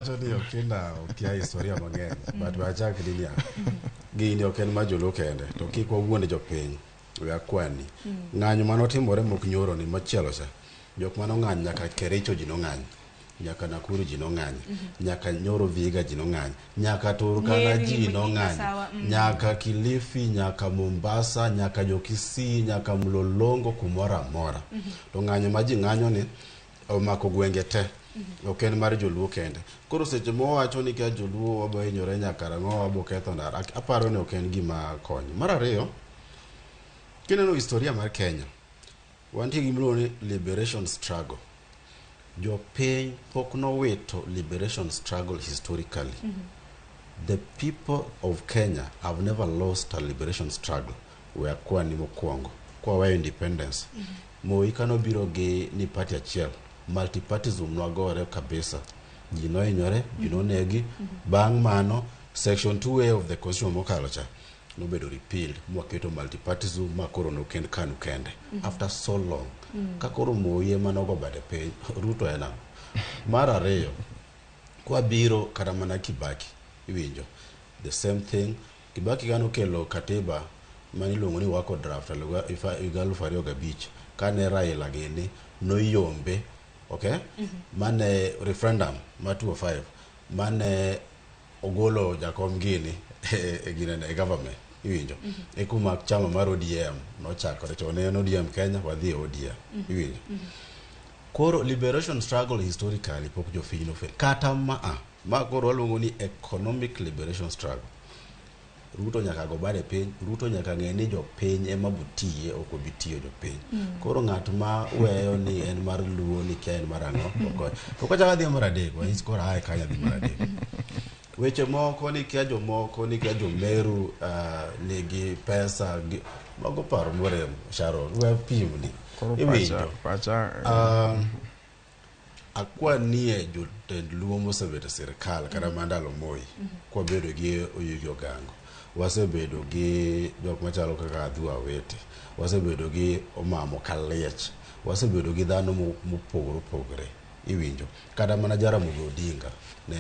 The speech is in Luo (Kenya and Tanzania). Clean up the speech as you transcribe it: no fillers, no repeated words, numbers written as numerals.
Wacho ni Okinda okia historia mang'eny, but we achak ni niya, gini ok en mar joluo kende, to kik wawuond jopiny, we akwani. Ng'anyo manotimore mok nyoro ni machielo cha, jok manong'anyo nyaka Kericho ji nong'anyo, nyaka Nakuru ji nong'anyo, nyaka Nyoro Vihiga ji nong'anyo, nyaka Turkana Nyeri, ji Migori, nong'anyo, Masawa, nyaka Kilifi, nyaka Mombasa, nyaka Jokisii, nyaka Mlolongo, kumoro amora. To ng'anyo ma ji ng'anyo ni omako gwenge te. Ok en mar joluo kende. Koro seche ma wawacho ni ka joluo wabo hinyore nyaka rang'o wabo ketho ndara, aparo ni ok en gima konyo. Mar ariyo, kineno historia mar Kenya, wantie gi gimiluongo ni liberation struggle. Jopiny pok nowito liberation struggle historically. The people of Kenya have never lost a liberation struggle. We akwani mokwongo. Kwaweyo independence. Moi kanobiro gi ni party achiel, multipartism nwagore kabisa. Ji nohinyore, ji nonegi. Bang' mano, section 2A of the constitution mokalo cha nobedo repealed mwaketo multipartism ma koro nokend KANU kende. After so long. Ka koro Moi ema nogo bade piny, Ruto en ang'o? Mar ariyo, kwabiro kata mana Kibaki, iwinjo, the same thing. Kibaki kanokelo katiba maniluongo ni Wako draft higa 2005 kane Raila gini noyombe, okay? Mane referendum ma 2005 mane ogolo jakom gini e ginene e government iwinjo e kuma chama mar ODM nochakore chon ne en ODM Kenya wadhi e ODM iwinjo koro liberation struggle historically pok jopiny nofail kata maa ma koro waluongo ni economic liberation struggle Ruto nyaka go bade piny Ruto nyaka ng'e ni jopiny ema botiye ok obi tiyo jopiny koro ng'at ma weyo ni en mar luo ni kia en mar ang'o ok to kochako adhi mar adek wanyis koro ae kanyo adhi mar adek weche moko ni kia jomoko ni kia jomeru nigi pesa gi, mago paro morem Sharon we pimni Koro iwinjo pacha akwanie jotend luo mosebedo e sirikal kata ma ndalo Moi kwabedo gi Oyugi Ogango wasebedo gi jok machalo kaka Adhu Awete wasebedo gi Omamo Kaliech wasebedo gi dhano mopogore opogore iwinjo kata mana Jaramogi Odinga ne